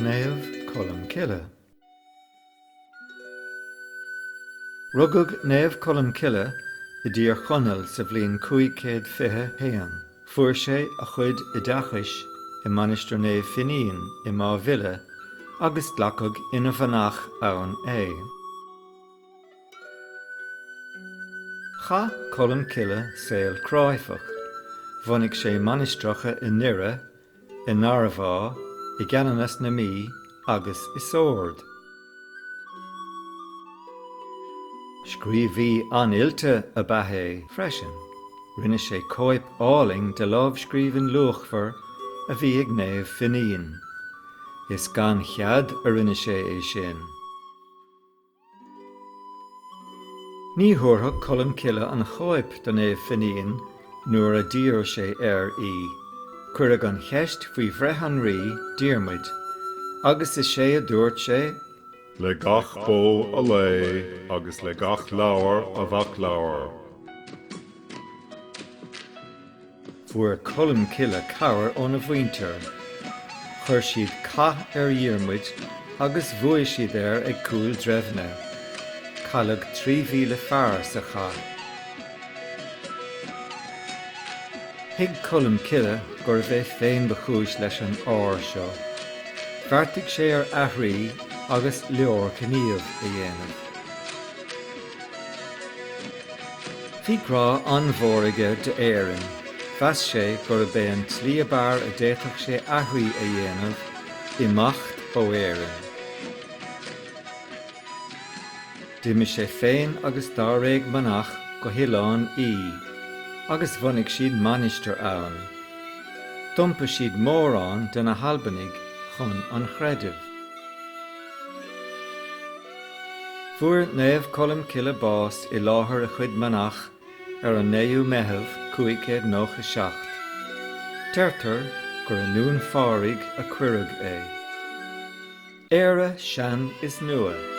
Naomh Colm Cille. Rugadh Naomh Colm Cille i dTír Chonaill sa bhliain 521. Fuair sé a chuid oideachais i Mainistir Naomh Finín i Má Bhile agus glacadh ina mhanach ann é. Chaith Colm Cille saol cráifeach. Bhunaigh sé mainistreacha i nDoire, i nDarmhá, i gCeanannas na Mí agus i Sord. Scríobhaí an-oilte ab ea é freisin. Rinne sé cóip álainn de lámhscríbhinn luachmhar a bhí ag Naomh Finín. Is gan chead a rinne sé é sin. Ní thabharfadh Colm Cille an chóip do Naomh Finín nuair a d'iarr sé air í. Cuireadh an cheist faoi bhreith an rí, Diarmuid, agus is é a dúirt sé, Le gach bó a lao agus le gach leabhar a mhac leabhair. Fuair Colm Cille cabhair óna mhuintir. Chuir siad cath ar Dhiarmuid agus bhuaigh siad air ag Cúil Dreimhne. Cailleadh 3,000 fear sa chath. Thuig Colm Cille gurbh é féin ba chúis leis an ár seo. Bheartaigh sé ar aithrí agus leorghníomh a dhéanamh. Bhí grá an-mhór aige d'Éirinn. Mheas sé gurb é an tslí ab fhearr a d'fhéadfadh sé aithrí a dhéanamh, imeacht ó Éirinn. D'imigh sé féin agus dáréag manach go hOileán Í agus bhunaigh siad mainistir ann. D'iompaigh siad mórán de na hAlbanaigh chun an chreidimh. Fuair Naomh Colm Cille bás i láthair a chuid manach ar an 9ú Meitheamh 597. Deirtear gur i nDún Phádraig a cuireadh é. Éire sean is nua.